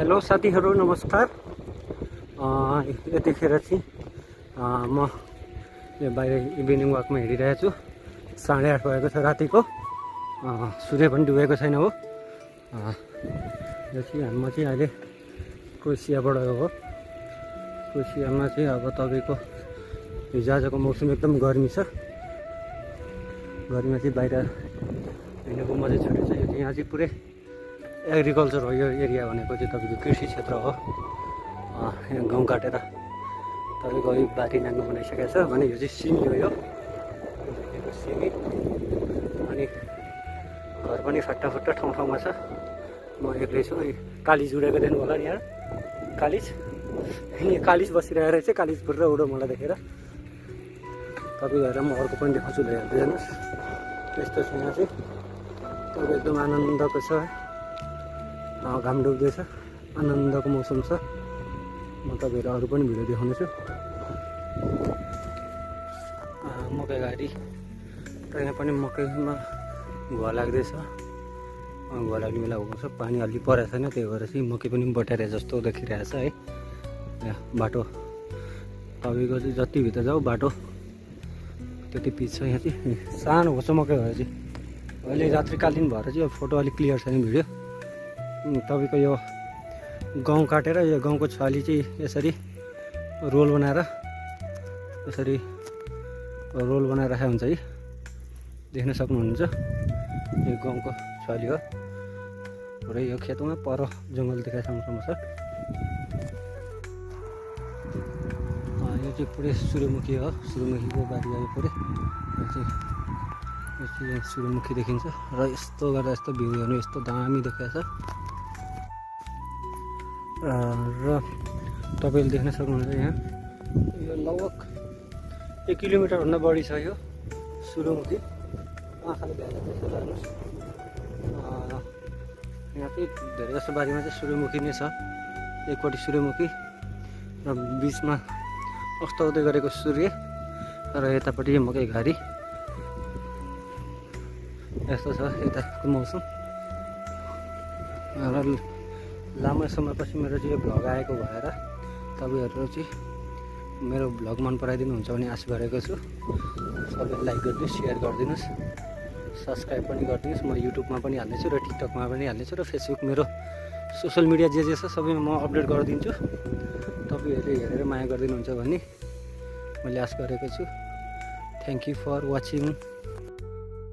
Hello साथीहरू नमस्कार। यतिखेर चाहिँ म यो बाहिर इभिनिङ वाकमा हिँडिरहेको छु। 8:30 भएको छ रातिको। सूर्य पनि डुबेको छैन हो। यो चाहिँ म चाहिँ अहिले क्रोएसियाबाट हो। क्रोएसियामा चाहिँ अब तपाईँको हिजोआजको मौसम एकदम गर्मी छ। गर्मीमा चाहिँ बाहिर हिँडेको मजा छुट्टै छ। यहाँ चाहिँ पुरै एग्रिकल्चर हो। यो एरिया भनेको चाहिँ तपाईँको कृषि क्षेत्र हो। यहाँ गाउँ काटेर तपाईँको यो बारी नाङ्गो बनाइसकेको छ भने यो चाहिँ सिमी हो। यो सिमी अनि घर पनि फाटाफुट्टा ठाउँ ठाउँमा छ। म एक्लै छु। कालिज उडेको देख्नु होला नि यहाँ कालिज। यहाँ कालिज बसिरहेको रहेछ। कालिज फुटेर उडो मलाई देखेर। तपाईँ हेरेर म अर्को पनि देखाउँछु हेर्दै जानुहोस्। त्यस्तो छ यहाँ चाहिँ तपाईँ एकदम आनन्दको छ। घाम डुब्दैछ। आनन्दको मौसम छ। म तपाईँहरू अरू पनि भिडियो देखाउनेछु। मकै घारी र यहाँ पनि मकैमा भुवा लाग्दैछ। भुवा लाग्ने बेला हुन्छ। पानी अलि परेको छैन त्यही भएर चाहिँ मकै पनि बटारे जस्तो देखिरहेछ है। यहाँ बाटो तपाईँको चाहिँ जति भित्र जाऊ बाटो त्यति पिच छ। यहाँ चाहिँ सानो भएको छ मकै भएर चाहिँ अहिले रात्रिकालीन भएर चाहिँ फोटो अलिक क्लियर छैन भिडियो। तपाईँको यो गाउँ काटेर यो गाउँको छाली चाहिँ यसरी रोल बनाएर राखेको हुन्छ है। देख्न सक्नुहुन्छ यो गाउँको छाली हो। पुरै यो खेतमा पर जङ्गल देखाइ ठाउँसम्म छ। यो चाहिँ पुरै सूर्यमुखी हो। सूर्यमुखीको बारी आयो पुरै। यो चाहिँ सूर्यमुखी देखिन्छ र यस्तो गर्दा यस्तो भ्यू हेर्नु यस्तो दामी देखाएको छ। र तपाईँले देख्न सक्नुहुन्छ यहाँ यो लगभग 1 किलोमिटरभन्दा बढी छ यो सूर्यमुखी। आँखाले हेर्नुहोस्। यहाँ चाहिँ धेरै जस्तो बारीमा चाहिँ सूर्यमुखी नै छ। एकपट्टि सूर्यमुखी र बिचमा अस्ताउँदै गरेको सूर्य र यतापट्टि मकै घारी। यस्तो छ यताको मौसम। र लामो समयपछि मेरो चाहिँ यो भ्लग आएको भएर तपाईँहरू चाहिँ मेरो भ्लग मन पराइदिनुहुन्छ भने आशा गरेको छु। सबैले लाइक गरिदिनुहोस्, सेयर गरिदिनुहोस्, सब्सक्राइब पनि गरिदिनुहोस्। म युट्युबमा पनि हाल्नेछु र टिकटकमा पनि हाल्नेछु र फेसबुक मेरो सोसियल मिडिया जे छ सबैमा म अपडेट गरिदिन्छु। तपाईँहरूले हेरेर माया गरिदिनुहुन्छ भन्ने मैले आशा गरेको छु। Thank you for watching.